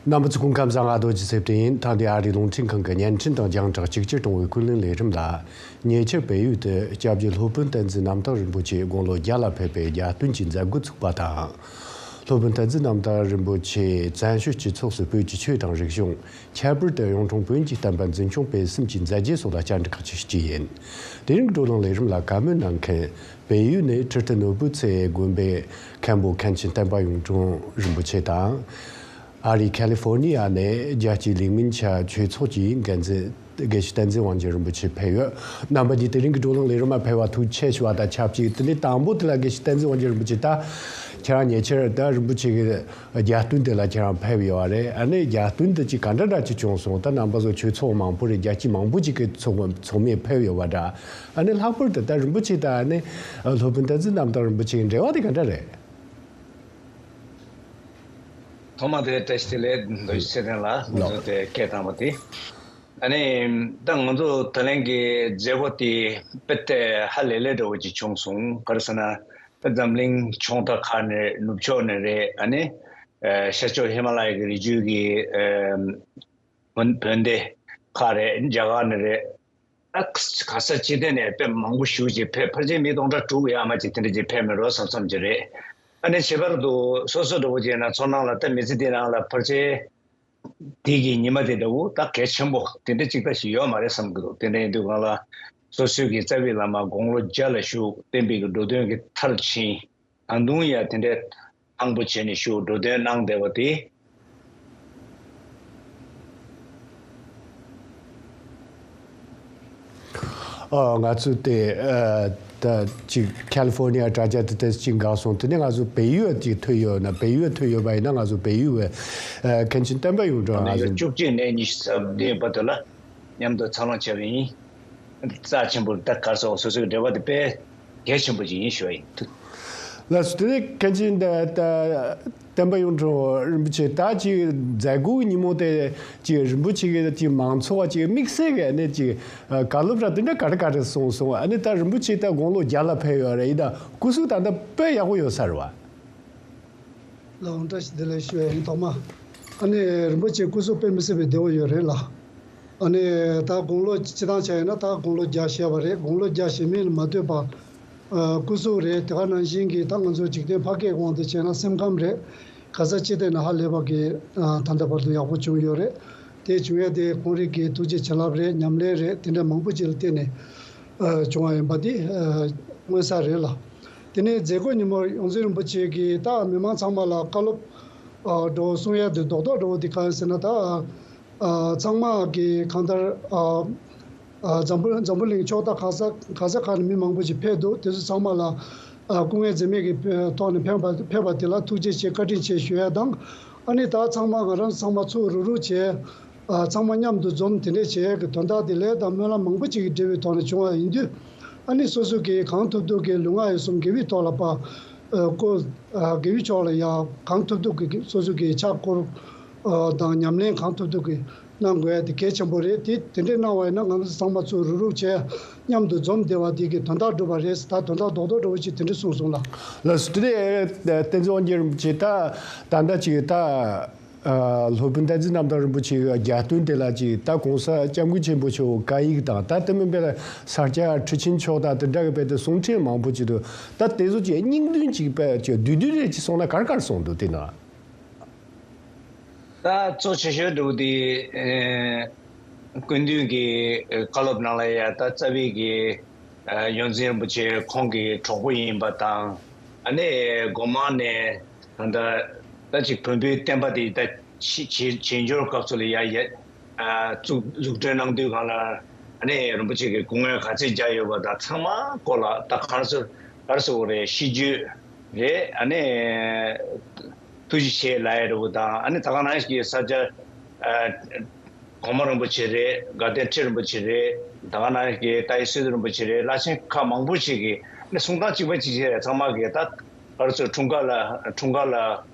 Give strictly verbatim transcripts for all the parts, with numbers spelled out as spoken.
རྣམ་པ་ཚོ་སྐུ་ཁམས་བཟང་། ང་རྡོ་རྗེ་ཚེ་བརྟན་ཡིན། ད་ལྟའི་ཨ་རིའི་རླུང་འཕྲིན་ཁང་གི་བརྙན་འཕྲིན་དང་རྒྱང་བསྒྲགས་གཅིག་གྱུར་གཏོང་བའི་ཀུན་གླེང་ལས་རིམ་ལ། ཉེ་ཆར་བལ་ཡུལ་དུ་སྐྱབས་རྗེ་སློབ་དཔོན་བསྟན་འཛིན་རྣམ་དག་རིན་པོ་ཆེ་དགུང་ལོ་བརྒྱ་ལ་ཕེབས་པའི་རྒྱལ་སྟོན་གྱི་མཛད་སྒོ་ཚུགས་པ་དང་། སློབ་དཔོན་བསྟན་འཛིན་རྣམ་དག་རིན་པོ་ཆེས་བཙན་བྱོལ་སྤྱི་ཚོགས་སུ་བོད་ཀྱི་ཆོས་དང་རིག་གཞུང་། ཁྱད་པར་དུ་གཡུང་དྲུང་བོན་གྱི་བསྟན་པ་འཛིན་སྐྱོང་སྤེལ་གསུམ་གྱི་མཛད་རྗེས་སོགས་ལ་བཅར་འདྲི་ཁག་ཅིག་བྱས་ཡིན། དེ་རིང་བགྲོ་གླེང་ལས་རིམ་ལ་བཀའ་མོལ་གནང་མཁན། བལ་ཡུལ་ནས་ཁྲི་སྟེང་ནོར་བུ་རྩེ་དགོན་པའི་མཁན་པོ་མཁན་ཆེན་བསྟན་པ་གཡུང་དྲུང་རིན་པོ་ཆེ་དང་། ཨ་རིའི་ཁ་ལི་ཧྥོར་ནི་ཡ་ནས་རྒྱལ་སྤྱིའི་ལིག་མིན་ཆ་ཆོས་ཚོགས་ཀྱི་འགན་འཛིན་དགེ་བཤེས་བསྟན་འཛིན་དབང་རྒྱལ་རིན་པོ་ཆེ་ཕེབས་ཡོད། རྣམ་པ་གཉིས་དེ་རིང་གི་བགྲོ་གླེང་ལས་རིམ་མ་ཕེབས་པ་ཐུགས་རྗེ་ཆེ་ཞུ་བ་དང་ཆབས་ཅིག་དེ་ནས་དང་པོ་དེ་ལ་དགེ་བཤེས་བསྟན་འཛིན་དབང་རྒྱལ་རིན་པོ་ཆེ། ད་ཁྱེད་རང་ཉེ་ཆར་ད་རིན་པོ་ཆེ་གི་རྒྱལ་སྟོན་དེ་ལ་ཁྱེད་རང་ཕེབས་ཡོད་པ་རེད། ཨ་ནི་རྒྱལ་སྟོན་དེ་ཅིག་ག་འདྲ་འདྲ་ཅིག་བྱུང་སོང་། ད་རྣམ་པ་ཚོ་ཆོས་ཚོགས་མང་པོ་རེད། རྒྱལ་སྤྱི་མང་པོ་ཅིག་གི་ཚོགས་ཚོགས་མིས་ཕེབས་ཡོད་པ་འདྲ། ཨ་ནི་ལྷག་པར་དུ་ད་རིན་པོ་ཆེ་དང་ཨ་ནི་སློབ་དཔོན་བསྟན་འཛིན་རྣམ་དག་རིན་པོ་ཆེའི་འབྲེལ་བ་དེ་ག་འདྲ་རེད། ཐོག་མ་དེ་བཀྲ་ཤིས་བདེ་ལེགས། རྡོ་རྗེ་ཚེ་བརྟན་ལགས། ང་ཚོ་དེ་སྐད་བཏང་བ་དེ། ཨ་ནི་ད་ང་ཚོ་ད་ལན་གྱི་མཛད་སྒོ་དེ་དཔེ་དེ་ཧ་ལས་ལས་འདྲ་བོ་ཅིག་བྱུང་སོང་། ག་རེ་ཟེར་ན། འཛམ་གླིང་ཕྱོགས་མཐའ་ཁག་ནས། ནུབ་ཕྱོགས་ནས་རེད། ཨ་ནི་ཤར་ཕྱོགས་ཧི་མ་ལ་ཡ་གི་རི་རྒྱུད་ཀྱི་བོན་བོན་སྡེ་ཁག་རེད། རྒྱ་གར་ནས་རེད། ཨ་ག་ས་ཅི་ཐད་ནས་དཔེ་མང་པོ་ཞེ་པོ་ཅིག་ཕེབས། ཕལ་ཆེར་མི་སྟོང་ཕྲག་དྲུག་ཡར་མར་ཅིག་དེ་འདྲ་ཅིག་ཕེབས་མེད་འགྲོ་བསམ་བསམ་ཅིག་རེད། ཨ་ནི་ཁྱད་པར་དུ་སོ་སོ་འདྲ་བོ་ཅིག་ཡིན་ན་ཚོར་སྣང་ལ་ད་མི་ཚེ་འདི་ནང་ལ་ཕལ་ཆེར་དེ་གི་ཉི་མ་དེ་འདྲ་བོ་ད་གལ་ཆེན་པོ་དེ་འདྲ་ཅིག་ད་ཞིག་ཡོད་མ་རེད་བསམ་གྱི་འདུག་དེ་འདྲ་ཡིན་དུས་སྒང་ལ་སོ་སོའི་གི་རྩ་བའི་བླ་མ་དགུང་ལོ་བརྒྱ་ལ་བཞུགས། བསྟན་པའི་གི་འགྲོ་དོན་གི་མཐར་ཕྱིན། ད་དུང་ཡང་དེ་འདྲའི་དང་པོ་བྱས་ནས་ཞུ་འགྲོ་དོན་གནང་བསྡད་པ་དེ། ཨ། ང་ཚོ་དེ་ཨ་ད་ཅིག་ཁ་ལི་ཧྥོར་ནི་ཡ་དྲ་རྒྱ་དེ་ཏོག་ཙམ་ཅིག་འགག་སོང་། དེ་ནས་ང་ཚོ་བལ་ཡུལ་ཅིག་ཐོན་ཡོད་ན། བལ་ཡུལ་ཐོན་ཡོད་པ་ཡིན་ན་ང་ཚོ་བལ་ཡུལ་བའི་ཨ་མཁན་ཆེན་བསྟན་པ་གཡུང་དྲུང་ང་ཚོ་བཅུ་གཅིག་ནས་ཉི་ཤུ་རྩ་བདུན་བར་དུ་ལ་མཉམ་དུ་འཚར་ལོངས་བྱས་པ་ཡིན། རྩ་ཆེན་པོ་ད་ག་རེ་ཟེར། སོ་སོའི་འབྲེལ་བ་དེ་དཔེ་གལ་ཆེན་པོ་ཅིག་ཡིན་ཞུ་བ་ཡིན། ལགས་སོ། དེ་ནས་མཁན་ཆེན་ད་ད་བསྟན་པ་གཡུང་དྲུང་རིན་པོ་ཆེ་ད་ཅིག་མཛད་སྒོའི་ཉིན་མོ་དེ་ཅིག་རིན་པོ་ཆེ་གི་ཅིག་མང་ཚོགས་ཅིག་དམིགས་བསལ་གི་ནས་ཅིག་བཀའ་སློབ་ར་དེ་འདྲ་ག་རེ་ག་རེ་གསུངས་སོང་། ཨ་ནི་ད་རིན་པོ་ཆེ་ད་དགུང་ལོ་བརྒྱ་ལ་ཕེབས་ཡོད་རེད། ཡིན་ད་སྐུ་གཟུགས་ད་ལྟ་དཔེ་ཡག་པོ་ཡོད་ས་རེད་བ། ལགས་འོང་། བཀྲ་ཤིས་བདེ་ལེགས་ཞུ་ཡ་ཡིན། ཐོག་མ་ཨ་ནི་རིན་པོ་ཆེ་སྐུ་གཟུགས་དཔེ་མི་སྲིད་པའི་བདེ་བོ་ཡོད་རེད་ལགས། ཨ་ནི་ད་དགུང་ལོ་སྤྱི་བཏང་ཆ་ཡིན་ན་ད་དགུང་ལོ་བརྒྱ་བཞེས་པ་རེད། དགུང་ལོ་བརྒྱ་བཞེས་མིན་ལ་མ་ལྟོས་པ། ཨ་སྐུ་གཟུགས་རེད། དེ་ག་ནང་བཞིན་གྱི་ད་ང་ཚོ་འཇིག་རྟེན་ཕ་སྐད་དབང་དུ་བྱས་ན་སེམས་ཁམས་རེད། ག་ས་ཅི་ཐད་ནས་ཧ་ལས་པ་གི་ཨ་ད་ལྟ་བར་དུ་ཡག་པོ་བྱུང་ཡོད་རེད། དེ་བྱུང་ཡ་དེ་ཁོང་རིགས་ཀྱི་ཐུགས་རྗེ་བྱིན་རླབས་རེད། ཉམས་ལེན་རེད། དེ་འདྲ་མང་པོ་ཅིག་ལ་བརྟེན་ནས་ཨ་བྱུང་བ་ཡིན་པ་འདི་ཨ་མངོན་གསལ་རེད་ལགས། དེ་ནས་མཛད་སྒོ་ཉིན་མོར་ཡོངས་འཛིན་རིན་པོ་ཆེ་གིས་ད་མི་མང་ཚང་མ་ལ་བཀའ་སློབ་ཨ་འདྲ་བོ་གསུང་ཡ་དེ་རྡོག་རྡོག་འདྲ་བོ་དེ་ག་རེ་ཟེར་ན། ད་ཨ་ཚང་མ་གི་གང་ལྟར་ཨ་ཨ་འཛམ་བུ་འཛམ་བུ་གླིང་ཕྱོགས་མཐའ་གང་ས་གང་ས་གང་ནས་མི་མང་པོ་ཞིག་ཕེབས་འདུག་དེ་ཚོ་ཚང་མ་ལ་ཨ་སྐུ་ངལ་འཛེམས་མེད་ཀྱི་ཐོག་ནས་ཕེབས་པ་ཕེབས་པ་དེ་ལ་ཐུགས་རྗེ་ཆེ་བཀའ་དྲིན་ཆེ་ཞུ་ཡ་དང་། ཨ་ནི་ད་ཚང་མ་ང་རང་ཚང་མ་ཚུར་རུག་རུག་བྱས། ཨ་ཚང་མ་མཉམ་དུ་འཛོམས། དེ་འདྲས་བྱས་ཀྱི་དོན་དག་དེ་ལས་དང་སྨོན་ལམ་མང་པོ་ཅིག་གི་འབྲེལ་བའི་ཐོག་ནས་བྱུང་བ་ཡིན་དུས། ཨ་ནི་སོ་སོ་གིས་གང་ཐུབ་ཐུབ་ཀྱི་ལུས་ངག་ཡིད་གསུམ་དགེ་བའི་ཐོག་ལ་ཕར་ཨ་བཀོལ། ཨ་དགེ་བའི་ཕྱོགས་ལ་ཡང་གང་ཐུབ་ཐུབ་ཀྱི་སོ་སོ་གིས་ཕྱག་སྐོར་ཨ་དང་ཉམས་ལེན་གང་ཐུབ་ཐུབ་ཀྱི་གནང་དགོས་ཡ་དེ་གལ་ཆེན་པོ་རེད། དེ་དེ་འདྲས་གནང་བ་ཡིན་ན་ང་ཚོ་ཚང་མ་ཚུར་རུག་རུག་བྱས་མཉམ་དུ་འཛོམས་བསྡད་པ་དེ་གི་དོན་དག་འགྲུབ་པ་རེད། ད་དོན་དག་རྡོག་རྡོག་འདྲ་བོ་ཅིག་དེ་འདྲས་གསུངས་སོང་ལགས། ལགས་སོ། དེ་ནས་བསྟན་འཛིན་དབང་རྒྱལ་རིན་པོ་ཆེ་ད་ད་ལྟ་ཅིག་ད། ཨ་སློབ་དཔོན་བསྟན་འཛིན་རྣམ་དག་རིན་པོ་ཆེ་གི་རྒྱལ་སྟོན་དེ་ལ་ཅིག་ད་གོང་ས་སྐྱབས་མགོན་ཆེན་པོ་མཆོག་བཀའ་ཡིག་དང་། ད་དེ་མིན་པའི་ས་སྐྱ་ཁྲི་ཆེན་མཆོག་དང་དེ་འདྲ་གི་དཔེ་དེ་གསུང་འཕྲིན་མང་པོ་ཅིག་འདུག་ད་དེ་ཚོ་ཅིག་སྙིང་དོན་ཅིག་དཔེ་ཅིག་བསྡུས་བསྡུས་རེ་ཅིག་གསུངས་ན་ག་རེ་ག་རེ་གསུངས་འདུག་དེ་ན། ད་གཙོ་ཆེ་ཤོས་འདྲ་བོ་དེ་ཨེ་སྐུ་མདུན་གྱི་བཀའ་སློབ་ནང་ལ་ཡ་ད་རྩ་བའི་གི་ཨ་ཡོངས་འཛིན་རིན་པོ་ཆེ་ཁོང་གི་གྲོགས་པོ་ཡིན་པ་དང་། ཨ་ནི་སྒོ་མང་ནས་ད་ལྟ་ད་ཅིག་བོན་པོའི་བསྟན་པ་དེ་ད་བྱེ་བྱེ་བྱེ་འབྱོར་སྐབས་སུ་ལ་ཡ་ཡ་ཨ་བཙུགས་འཛུགས་སྐྲུན་གནང་དུས་སྒང་ལ། ཨ་ནི་རིན་པོ་ཆེ་གིས་སྐུ་ངལ་ག་ཚད་བརྒྱབ་ཡོད་པ་དང་ཚང་མ་སྐོར་ལ་ད་ག་རེ་ཟེར་ག་རེ་ཟེར་དགོས་རེད། ཤིས་བརྗོད་རེད། ཨ་ནི་ཐུགས་རྗེ་ཆེ་ལབ་ཡ་འདྲ་བོ་དང་། ཨ་ནི་ད་ག་ནང་བཞིན་གྱི་ས་སྐྱ་ཨ་གོང་མ་རིན་པོ་ཆེ་རེད། དགའ་ལྡན་ཁྲི་རིན་པོ་ཆེ་རེད། ད་ག་ནང་བཞིན་གྱི་ཏཱའི་སི་ཏུ་རིན་པོ་ཆེ་རེད། བླ་ཆེན་ཁག་མང་པོ་ཞིག་གིས་ཨ་ནི་གསུང་སྟངས་གཅིག་པ་གཅིག་རྐྱང་རེད། ཚང་མ་གིས་ད་ག་རེ་ཟེར་འཁྲུངས་སྐར་ལ་འཁྲུངས་སྐར་ལ་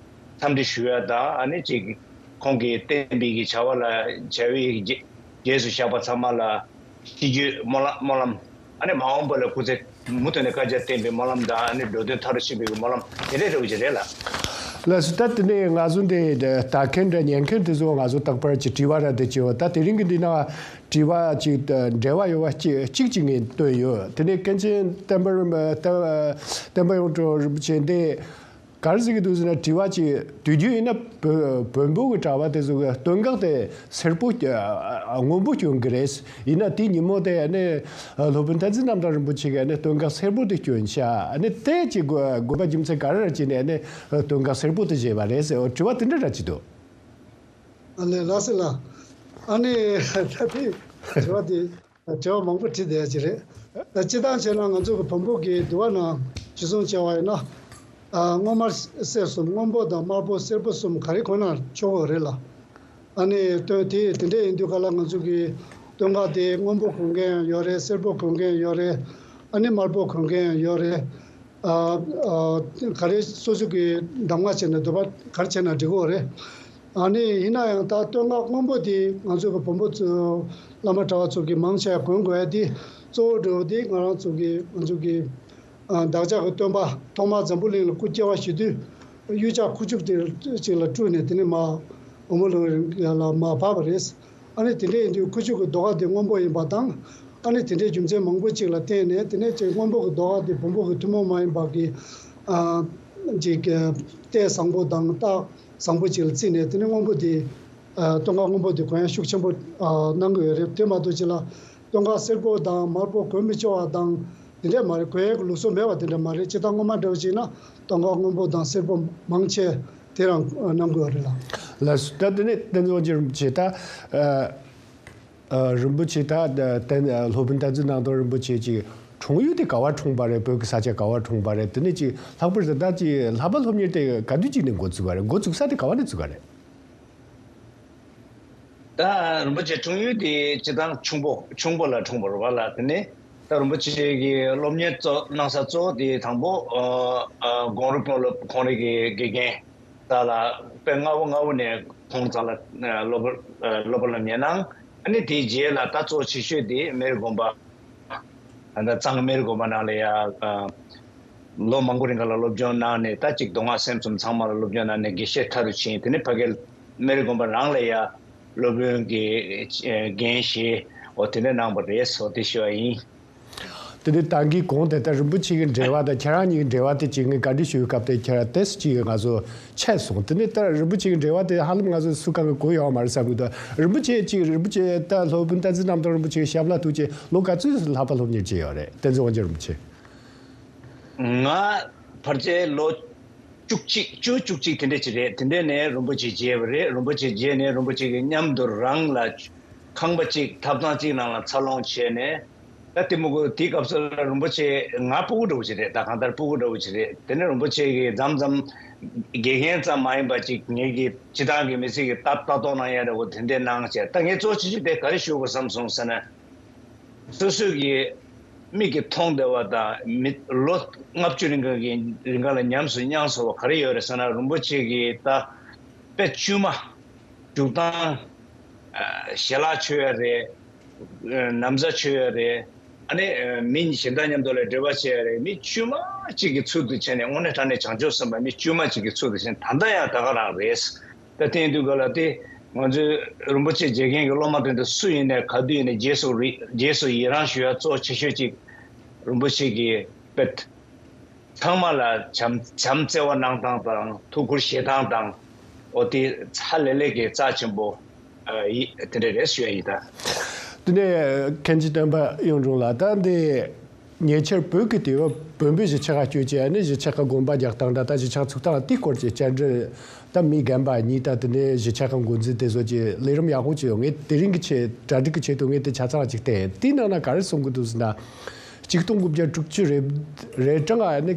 འཚམས་འདྲི་ཞུ་ཡ་དང་། ཨ་ནི་ཅིག་ཁོང་གི་བསྟན་པའི་གི་བྱ་བ་ལ་བྱ་བའི་རྗེས་རྗེས་སུ་བཞག་པ་ཚང་མ་ལ་ཤིས་བརྗོད་སྨོན་ལམ་སྨོན་ལམ། ཨ་ནི་མ་འོངས་པ་ལ་སྐུ་ཚེ་མུ་མཐུད་ནས་བསྐལ་བརྒྱར་བརྟན་པའི་སྨོན་ལམ་དང་། ཨ་ནི་འགྲོ་དོན་མཐར་ཕྱིན་པའི་སྨོན་ལམ་དེ་འདྲ་འདྲ་བོ་ཅིག་རེད་ལགས། ལགས་སོ། ད་དེ་ནས་ང་ཚོ་འདི་ལྟ་མཁན་འདྲ་ཉན་མཁན་དེ་ཚོ་ང་ཚོ་རྟག་པར་གྱི་དྲི་བ་ར་དེ་བྱེད་པ། ད་དེ་རིང་གི་འདི་ན་དྲི་བ་ཅིག་འབྲེལ་བ་ཡོད་པ་གཅིག་གཅིག་ཅིག་ངས་བཏོན་ཡོད། དེ་ནས་མཁན་ཆེན་བསྟན་པ་རིན་པ་བསྟན་པ་ཡོངས་གྲགས་རིན་པོ་ཆེ་འདི་ག་རེ་ཟེར་གྱི་འདུག་ཟེར་ན། དྲི་བ་ཅིག་དུས་རྒྱུན་ཡིན་ན་བོན་བོན་པོ་གི་གྲྭ་པ་དེ་ཚོ་གི་སྟོད་འགག་དེ་སེར་པོ་སྔོན་པོ་སྐྱོན་གི་རེད། ཡིན་ན་དེ་ཉིན་མོ་དེ་ནི་སློབ་དཔོན་བསྟན་འཛིན་རྣམ་དག་རིན་པོ་ཆེ་གིས་ནི་སྟོད་འགག་སེར་པོ་དེ་སྐྱོན་ཤག་ནི་དེ་ཅིག་དགོས་པ་རྒྱུ་མཚན་ག་རེ་རེད་ཅེ་ནས་ནི་སྟོད་འགག་སེར་པོ་དེ་བཞེས་པ་རེད་ཟེར། དྲི་བ་དེ་འདྲ་ར་ཅིག་འདུག་ཨ་ལས། ལགས་སེ་ལགས། ཨ་ནི་ད་དེ་དྲི་བ་དེ་དྲི་བ་མང་པོ་དྲིས་བསྡད་ཀྱི་རེད། ད་སྤྱིར་བཏང་བྱས་ན་ང་ཚོ་གི་བོན་པོ་གི་འདུལ་བ་ནང་གཞི་བཟུང་བྱས་པ་ཡིན་ན། ཨ། སྔོ་དམར་སེར་གསུམ། སྔོན་པོ་དང་དམར་པོ་སེར་པོ་གསུམ་ག་རེ་གོན་ན་ཆོག་གི་རེད་ལ། ཨ་ནི་སྟོན་དེ་དེ་འདྲ་ཡིན་དུས་ག་ལ་ང་ཚོ་གི་སྟོད་འགག་དེ་སྔོན་པོ་གོན་མཁན་ཡང་ཡོད་རེད། སེར་པོ་གོན་མཁན་ཡང་ཡོད་རེད། ཨ་ནི་དམར་པོ་གོན་མཁན་ཡང་ཡོད་རེད། ཨ། ཨ། ག་རེ་སོ་སོ་གི་གདམས་ངག་བྱས་ན་འདུལ་བ་ག་རེ་བྱས་ན་འགྲིག་གི་རེད། ཨ་ནི་ཡིན་ན་ཡང་ད་སྟོད་འགག་སྔོན་པོ་དེ་ང་ཚོ་གི་བོན་པོ་ཚོ་བླ་མ་གྲྭ་པ་ཚོ་གི་མང་ཆེ་བ་གོན་དགོས་ཡ་དེ་གཙོ་བོ་འགྲོ་བ་དེ་ང་རང་ཚོ་གི་ང་ཚོ་གི་ཨ། བདག་ཅག་གི་སྟོན་པ་ཐོག་མར་འཛམ་བུ་གླིང་ལ་སྐུ་སྐྱེ་བ་བཞེས་དུས་གཡུལ་ལྕགས་ཁུ་བྱུག་དེ་ཅིག་ལ་སྤྲུལ་ནས་དེ་ནས་མར་འོལ་མོ་ལུང་ལ་མར་བབས་པ་རེད། ཨ་ནི་དེ་འདྲ་ཡིན་དུས་ཁུ་བྱུག་གི་ཟློས་གར་དེ་སྔོན་པོ་ཡིན་པ་དང་། ཨ་ནི་དེ་འདྲའི་རྒྱུ་མཚན་མང་པོ་ཅིག་ལ་བརྟེན་ནས་དེ་ནས་ཅིག་སྔོན་པོ་གི་ཟློས་གར་དེ་བོན་པོ་གི་ཐུན་མོང་མ་ཡིན་པ་གི་ཨ། ཅིག་ལྟས་བཟང་པོ་དང་རྟགས་བཟང་པོ་ཅིག་ལ་བརྩིས་ནས་དེ་ནས་སྔོན་པོ་དེ་ཨ། སྟོད་འགག་སྔོན་པོ་དེ་གོན་ཡ་ཤུགས་ཆེན་པོ་ཨ། གནང་གི་ཡོད་རེད། དེ་མ་གཏོགས་ཅིག་ལ་སྟོད་འགག་སེར་པོ་དང་དམར་པོ་གོན་མི་ཆོག་པ་དང་དེ་འདྲ་མ་རེད། གོན་ཡ་གི་ལུགས་སྲོལ་མེད་པ་དེ་འདྲ་མ་རེད། སྤྱིར་བཏང་སྔོན་མ་འདྲ་བོ་ཅིག་ན་སྟོད་འགག་སྔོན་པོ་དང་སེར་པོ་མང་ཆེ་དེ་རང་གནང་གི་ཡོད་རེད་ལ། ལགས་སོ། ད་དེ་ནས་བསྟན་འཛིན་དབང་ཆེན་རིན་པོ་ཆེ་ད་ཨ། ཨ། རིན་པོ་ཆེ་ད་བསྟན་སློབ་དཔོན་བསྟན་འཛིན་རྣམ་དག་རིན་པོ་ཆེ་ཅིག་འཁྲུངས་ཡུལ་དེ་ག་བར་འཁྲུངས་པ་རེད། བོད་ཀྱི་ས་ཆ་ག་བར་འཁྲུངས་པ་རེད། དེ་ནས་ཅིག་ལྷག་པར་དུ་ད་ཅིག་བསླབ་པ་སློབ་གཉེར་དེ་ག་དུས་ཅིག་ནས་འགོ་བཙུགས་པ་རེད། འགོ་བཙུགས་ས་དེ་ག་བ་ནས་བཙུགས་པ་རེད། ད་རིན་པོ་ཆེ་འཁྲུངས་ཡུལ་དེ་སྤྱིར་བཏང་ཁྱུང་པོ་ཁྱུང་པོ་ལ་འཁྲུངས་པ་རེད་པ་ལ། དེ་ནས་ད་རིན་པོ་ཆེ་གི་སློབ་གཉེར་གཙོ་གནང་ས་གཙོ་བོ་དེ་དང་པོ་ཨ། ཨ། གངས་རི་དཔོན་སློབ་ཁོང་རང་གི་དགེ་རྒན་དག་ལ་དཔེ་སྔ་པོ་སྔ་པོ་ནས་ཁོང་ཚང་ལ་ཨ། སློབ་པ་ཨ། སློབ་པ་ལ་ཉན་གནང་། ཨ་ནི་དེའི་རྗེས་ལ་ད་གཙོ་ཆེ་ཤོས་དེ་སྨན་རི་དགོན་པ། ད་གཙང་སྨན་རི་དགོན་པ་ནང་ལ་ཡ་ཨ། ལོ་མང་པོ་རིང་ག་ལ་སློབ་སྦྱོང་གནང་ནས་ད་ཅིག་མདོ་སྔགས་སེམས་གསུམ་ཚང་མ་ལ་སློབ་སྦྱོང་གནང་ནས་དགེ་བཤེས་མཐར་ཕྱིན། དེ་ནས་ཕ་གིར་སྨན་རི་དགོན་པ་རང་ལ་ཡ་སློབ་དཔོན་གྱི་འགན་བཞེས། འོ་དེ་འདྲ་གནང་བ་རེད། འོ་དེ་ཞུ་བ་ཡིན། དེ་ནས་ད་གིན་གོང་དེ་ལྟར་རིན་པོ་ཆེ་གི་འབྲེལ་བ་དང་ཁྱེད་རང་གཉིས་ཀྱི་འབྲེལ་བ་དེ་ཅིག་ངས་བཀའ་འདྲི་ཞུ་བའི་སྐབས་དེ་ཁྱེད་རང་ཏོག་ཙམ་ཅིག་ང་ཚོ་ཆད་སོང་། དེ་ནས་ད་རིན་པོ་ཆེ་གི་འབྲེལ་བ་དེ་ཧ་ལམ་ང་ཚོ་སུ་གང་གི་གོ་ཡོད་མ་རེད་བསམ་གི་འདུག་རིན་པོ་ཆེ་ཅིག་རིན་པོ་ཆེ་ད་སློབ་དཔོན་བསྟན་འཛིན་རྣམ་དག་རིན་པོ་ཆེ་གི་ཞབས་ལ་ཐུག་བྱས་ལོ་ག་ཚོད་བསླབ་པ་སློབ་གཉེར་བྱས་ཡོད་རེད། བསྟན་འཛིན་དབང་ཆེན་རིན་པོ་ཆེ། ང་ཕལ་ཆེར་ལོ་བཅུ་གཅིག་བཅུ་བཅུ་གཅིག་དེ་འདྲ་ཅིག་རེད། དེ་འདྲ་ནས་རིན་པོ་ཆེ་མཇལ་བ་རེད། རིན་པོ་ཆེ་མཇལ་ནས་རིན་པོ་ཆེ་གི་མཉམ་དུ་རང་ལ་ཁང་པ་གཅིག་ཐབ་ཚང་གཅིག་ནང་ལ་འཚར་ལོངས་བྱས་ནས། ད་དེ་མོ་གོ་དེའི་སྐབས་སུ་ལ་རིན་པོ་ཆེ་ང་སྤུ་གུ་འདྲ་བོ་ཅིག་རེད། ད་གང་ལྟར་སྤུ་གུ་འདྲ་བོ་ཅིག་རེད། དེ་ནས་རིན་པོ་ཆེ་གིས་མཚམས་མཚམས་དགེ་རྒན་ཙམ་མ་ཡིན་པ་ཅིག་ངེད་ཀྱི་སྤྱིར་བཏང་གི་མི་ཚེ་གི་ལྟ་ལྟ་རྟོག་གནང་ཡ་འདྲ་བོ་དེ་འདྲ་གནང་བྱས། ད་ངས་གཙོ་ཆེ་ཤོས་དེ་ག་རེ་ཞུ་དགོས་བསམ་སོང་ཟེར་ན། སོ་སོ་གི་མིག་གིས་མཐོང་བདེ་བ་དང་མི་ལོ་ལྔ་བཅུ་རིང་ག་གི་རིང་ག་ལ་ཉམས་སུ་མྱངས་སོང་བ་ག་རེ་ཡོད་རེད་ཟེར་ན། རིན་པོ་ཆེ་གི་ད་དཔེ་དཀྱུས་མ་འཇུག་སྟངས། ཨ། ཞལ་ལག་མཆོད་ཡ་རེད། ཨ། ན་བཟའ་མཆོད་ཡ་རེད། ཨ་ནི་ཨ། མི་གཞན་དག་མཉམ་དུ་ལ་འབྲེལ་བ་བྱེད་ཡ་རེད། མི་དཀྱུས་མ་གཅིག་གི་ཚུལ་དུ་བྱས་ནས་དངོས་གནས་དྲང་གནས་བྱང་ཆུབ་སེམས་དཔའ་མི་དཀྱུས་མ་གཅིག་གི་ཚུལ་དུ་བྱས་ནས་ད་ལྟ་ཡང་ད་ག་རང་རེད། ད་དེ་ཡིན་དུས་ག་ལ་དེ་ང་ཚོའི་རིན་པོ་ཆེ་མཇལ་མཁན་གྱི་སློབ་མ་དེ་འདྲ་སུ་ཡིན་ནའི་ག་དུས་ཡིན་ནའི་རྗེས་སུ་རི་རྗེས་སུ་ཡི་རང་ཞུ་ཡ་གཙོ་ཆེ་ཤོས་གཅིག་རིན་པོ་ཆེ་གི་དཔེ་ཚང་མ་ལ་བྱམས་བྱམས་བརྩེ་བ་གནང་སྟངས་དང་ཐུགས་ཁུར་བཞེས་སྟངས་དང་། འོ་དེ་ཧ་ལས་ལས་ཀྱི་རྩ་ཆེན་པོ་ཨ། ཡི་དེ་འདྲ་རེད་ཞུ་ཡ་ཡིན་ད། དེ་ནས་མཁན་ཆེན་སྟོན་པ་གཡུང་དྲུང་ལགས། ད་འདི་ཉེ་ཆར་བོད་ཀྱི་དུས་བབ་བོན་པོའི་གཞིས་ཆགས་ཁག་བསྐྱོད་བྱས་ནས་གཞིས་ཆགས་ཀྱི་དགོན་པ་རྒྱག་སྟངས་འདྲ། ད་གཞིས་ཆགས་ཚུགས་སྟངས་དེའི་སྐོར་གྱི་བཅར་འདྲི། ད་མི་རྒན་པ་གཉིས་ད་དེ་ནས་གཞིས་ཆགས་ཀྱི་འགོ་འཛིན་དེ་ཚོ་གྱི་ལས་རིམ་ཡག་པོ་བྱས་ཡོད། ངས་དེ་རིང་གི་ཆེད་གྲ་སྒྲིག་གི་ཆེད་དུ་ངས་དེ་ཆ་ཚང་ཅིག་བལྟས། དེའི་ནང་ན་ག་རེ་གསུང་གི་འདུག་ཟེར་ན། ཆིག་སྟོང་དགུ་བརྒྱ་དྲུག་ཅུ་རེ་རེ་གྲངས་ཨ་ནི་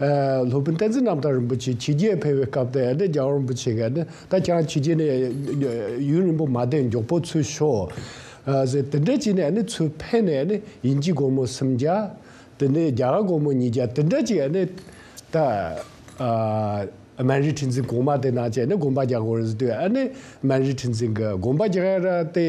ཨ། སློབ་དཔོན་བསྟན་འཛིན་རྣམ་དག་རིན་པོ་ཆེ་ཕྱི་རྒྱལ་ཕེབས་པའི་སྐབས་དེ་ཨ་ནི་རྒྱལ་བ་རིན་པོ་ཆེ་གིས་ཨ་ནི་ད་ཁྱེད་རང་ཕྱི་རྒྱལ་ནས་ཡུན་རིང་པོ་མ་བསྡད། མགྱོགས་པོ་ཚུར་ཤོག་ཨ་ཟེར། དེ་འདྲ་བྱས་ནས་ཨ་ནི་ཚུར་ཕེབས་ནས་ཨ་ནི་དབྱིན་ཇི་སྒོར་མོ་སུམ་བརྒྱ། དེ་ནས་རྒྱ་གར་སྒོར་མོ་ཉིས་བརྒྱ། དེ་འདྲ་ཅིག་ཨ་ནི་ད་ཨ། སྨན་རིའི་ཁྲི་འཛིན་གོང་མ་དེ་ནང་བྱས་ནས་དགོངས་པ་རྒྱག་དགོས་རེད་ཟེར་དུས། ཨ་ནི་སྨན་རིའི་ཁྲི་འཛིན་གྱིས་དགོངས་པ་རྒྱག་ཡ་ར་དེ།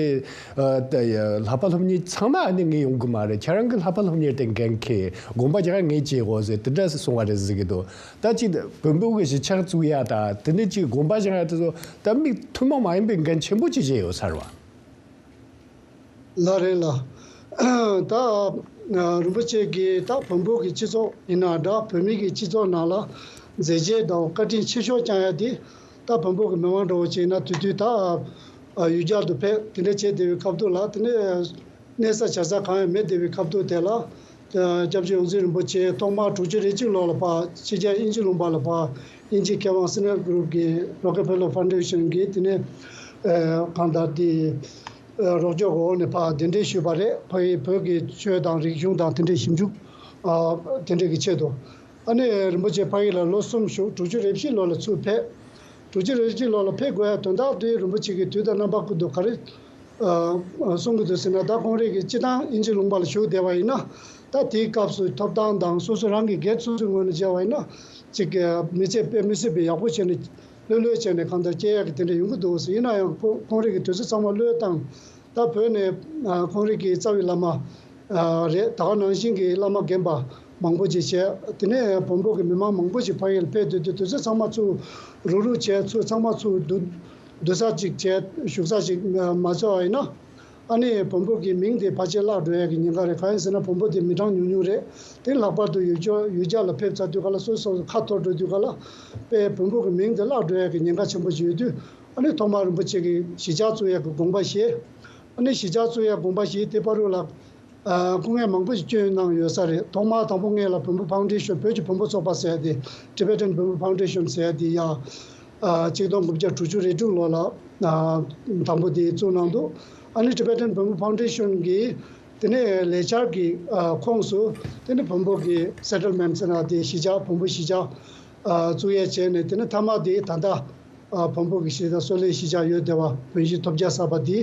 ཨ་དེ་ལྷག་པ་སློབ་གཉེར་ཚང་མ་ཨ་ནི་ངས་ཡོང་གི་མ་རེད། ཁྱེད་རང་གི་ལྷག་པ་སློབ་གཉེར་དེ་འགན་འཁྱེར། དགོངས་པ་རྒྱག་ཡ་ངས་བྱེད་དགོས་ཟེར་དེ་འདྲ་གསུང་བ་རེད་ཟེར་གྱི་འདུག་ད་ཅིག་བོན་པོ་གི་གཞིས་ཆགས་བཙུགས་ཡ་ད་དེ་ནས་ཅིག་དགོངས་པ་རྒྱག་ཡ་དེ་ཚོ་ད་མི་ཐུན་མོང་མ་ཡིན་པའི་འགན་ཆེན་པོ་ཅིག་བཞེས་ཡོད་ས་རེད་བ། ལགས་རེད་ལགས། ད་རིན་པོ་ཆེ་གིས་ད་བོན་པོ་གི་སྤྱི་ཚོགས་ཡིན་ན་འདྲ། བོད་མི་གི་སྤྱི་ཚོགས་ནང་ལ་མཛད་རྗེས་དང་བཀའ་དྲིན་ཆེ་ཤོས་བསྐྱངས་ཡ་དེ། ད་བོན་པོ་གི་མི་མང་འདྲ་བོ་ཅིག་ཡིན་ན་དུས་དུས་ད་ཡུལ་གྱར་དུ་ཕེབས་དེ་འདྲ་བྱས་བསྡད་པའི་སྐབས་དུས་ལ། དེ་ནས་གནས་ས་བྱ་ས་གང་ཡང་མེད་བསྡད་པའི་སྐབས་དུས་དེ་ལ། སྐྱབས་རྗེ་ཡོངས་འཛིན་རིན་པོ་ཆེ་ཐོག་མར་དྲུག་ཅུ་རེ་གཅིག་ལོ་ལ་ཕར་ཕྱི་རྒྱལ་དབྱིན་ཇི་ལུང་པ་ལ་ཕར་དབྱིན་ཇི་མཁས་དབང་སི་ནེལ་གྷུ་རུབ་ཀྱི་རོ་ཀེ་ཕེ་ལོ་ཕའུན་ཌེ་ཤན་གྱི་དེ་ནས་གང་ལྟར་དེ་རོགས་སྐྱོར་འོག་ནས་ཕར་གདན་འདྲེན་ཞུས་པ་རེད། ཕ་གི་བོད་ཀྱི་ཆོས་དང་རིག་གཞུང་དང་དེ་འདྲའི་ཞིབ་འཇུག་དེ་འདྲའི་གི་ཆེད་དུ། ཨ་ནི་རིན་པོ་ཆེ་ཕ་གི་ལ་ལོ་གསུམ་བཞུགས། དྲུག་ཅུ་རེ་བཞི་ལོ་ལ་ཚུར་ཕེབས། དྲུག་ཅུ་རེ་བཞི་ལོ་ལ་ཕེབས་དགོས་ཡ་དོན་དག་དེ་རིན་པོ་ཆེ་གིས་དུས་དང་རྣམ་པ་ཀུན་ཏུ་ག་རེ་གསུང་གི་འདུག་ཟེར་ན། ད་ཁོང་རང་གིས་སྤྱིར་བཏང་དབྱིན་ཇི་ལུང་པ་ལ་བཞུགས་བསྡད་པ་ཡིན་ན། ད་དེའི་སྐབས་སུ་ཐོབ་ཐང་དང་སོ་སོ་རང་གི་སྒེར་སོ་སོའི་ངོས་ནས་བྱས་པ་ཡིན་ན། ཅིག་མི་ཚེ་དཔེ་མི་སྲིད་པའི་ཡག་པོ་བྱས་ནས་ལྷོད་ལྷོད་བྱས་ནས་གང་ལྟར་སྐྱེལ་ཡག་གི་དེ་འདྲ་ཡོང་གི་འདུག་ཟེར། ཡིན་ན་ཡང་ཁོ་ཁོང་རང་གིས་དུས་ཚོད་ཚང་མ་བློས་བཏང་། ད་བོད་ནས་ཁོང་རང་གི་རྩ་བའི་བླ་མ་རེད། ད་ག་ནང་བཞིན་གྱི་བླ་མ་རྒན་པ་མང་པོ་ཅིག་བྱས། དེ་ནས་བོན་པོ་གི་མི་མང་མང་པོ་ཅིག་ཕ་གི་ལ་ཕེབས་སྡོད་དུས་དུས་ཚོད་ཚང་མ་ཚུར་རུག་རུག་བྱས། ཚུར་ཚང་མ་ཚུར་བསྡུ་བསྡུ་ས་ཅིག་བྱས། བཞུགས་ས་ཅིག་མ་བཙལ་བ་ཡིན་ན། ཨ་ནི་བོན་པོ་གི་མིང་དེ་ཕལ་ཆེར་བརླག་འགྲོ་ཡ་གི་ཉེན་ཁ་རེད། གང་ཡིན་ཟེར་ན་བོན་པོ་དེ་མི་གྲངས་ཉུང་ཉུང་རེད། དེ་ལྷག་པར་དུ་ཡུལ་ཕྱོགས་ཡུལ་གྱར་ལ་ཕེབས་ཚར་དུས་ག་ལ་སོ་སོ་ཁ་འཐོར་འགྲོ་དུས་ག་ལ་དཔེ་བོན་པོ་གི་མིང་དེ་བརླག་འགྲོ་ཡ་གི་ཉེན་ཁ་ཆེན་པོ་ཞིག་ཡོད་དུས། ཨ་ནི་ཐོག་མར་རིན་པོ་ཆེ་གིས་གཞིས་ཆགས་བཙུགས་ཡ་གི་དགོངས་པ་བཞེས། ཨ་ནི་གཞིས་ཆགས་བཙུགས་ཡ་དགོངས་པ་བཞེས་དེ་བར་དུ་ལ། ཨ་སྐུ་ངལ་མང་པོ་ཞིག་བསྐྱོན་གནང་ཡོད་ས་རེད། ཐོག་མར་དང་པོ་ངེད་ལ་བོན་པོ་ཕའུན་ཌེ་ཤོན། བོད་ཀྱི་བོན་པོ་ཚོགས་པ་ཟེར་ཡ་དེ། Tibetan Bamboo Foundation ཟེར་ཡ་དེ་ཡ། ཨ་གཅིག་སྟོང་དགུ་བརྒྱ་དྲུག་ཅུ་རེ་དྲུག་ལོ་ལ་ཨ་དང་པོ་དེ་བཙུགས་གནང་འདུག་ཨ་ནི་Tibetan Bamboo Foundation གིས་དེ་ནས་ལས་འཆར་གྱི་ཨ་ཁོངས་སུ་དེ་ནས་བོན་པོ་གི་སེ་ཊལ་མེན་ཊི་ཟེར་ན་དེ་གཞིས་ཆགས་བོན་པོ་གཞིས་ཆགས་ཨ་བཙུགས་ཡས་བྱས་ནས། དེ་ནས་མཐའ་མ་དེ་ད་ལྟ་ཨ་བོན་པོ་གི་གཞིས་ཆགས་སོག་ལེ་གཞིས་ཆགས་ཡོད་བསྡད་པ་བོན་གཞིས་ཐོབ་རྒྱལ་ཟེར་བ་དེ་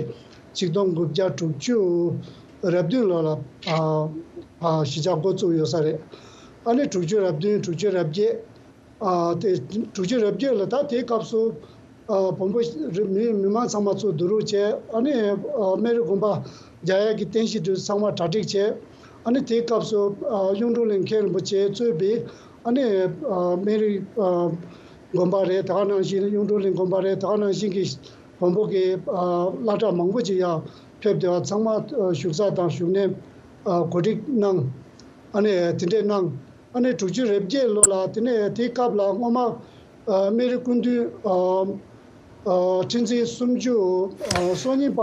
གཅིག་སྟོང་དགུ་བརྒྱ་དྲུག་ཅུ་རེ་བདུན་ལོ་ལ་ཨ་ཨ་གཞིས་ཆགས་འགོ་བཙུགས་ཡོད་ས་རེད། ཨ་ནི་དྲུག་ཅུ་རེ་བདུན། དྲུག་ཅུ་རེ་བརྒྱད། ཨ་དེ་དྲུག་ཅུ་རེ་བརྒྱད་ལ་ད་དེའི་སྐབས་སུ་ཨ་བོན་པོ་རི་མི་མི་མང་ཚང་མ་ཚུར་བསྡུ་རུབ་བྱས། ཨ་ནི་ཨ་སྨན་རི་དགོན་པ་རྒྱག་ཡག་གི་རྟེན་གཞི་དེ་ཚང་མ་གྲ་སྒྲིག་བྱས། ཨ་ནི་དེའི་སྐབས་སུ་ཨ་གཡུང་དྲུང་གླིང་མཁན་རིན་པོ་ཆེ་གཙོས་པའི་ཨ་ནི་ཨ་སྨན་རི་ཨ་དགོན་པ་རེད། ད་ག་ནང་བཞིན་གཡུང་དྲུང་གླིང་དགོན་པ་རེད། ད་ག་ནང་བཞིན་གྱི་བོན་པོ་གི་ཨ་བླ་གྲྭ་མང་པོ་ཅིག་ཡར་ཕེབས་བསྡད་པ་ཚང་མ་ཨ་བཞུགས་ས་དང་བཞུགས་གནས་ཨ་གོ་སྒྲིག་གནང་། ཨ་ནི་དེ་འདྲས་གནང་། ཨ་ནི་དྲུག་ཅུ་རེ་བརྒྱད་ལོ་ལ་དེ་ནས་དེའི་སྐབས་ལ་སྔོན་མ་ཨ་སྨན་རི་སྐུ་མདུན་ཨ་ཨ་ཁྲི་འཛིན་སུམ་ཅུ་ཨ་སོ་གཉིས་པ་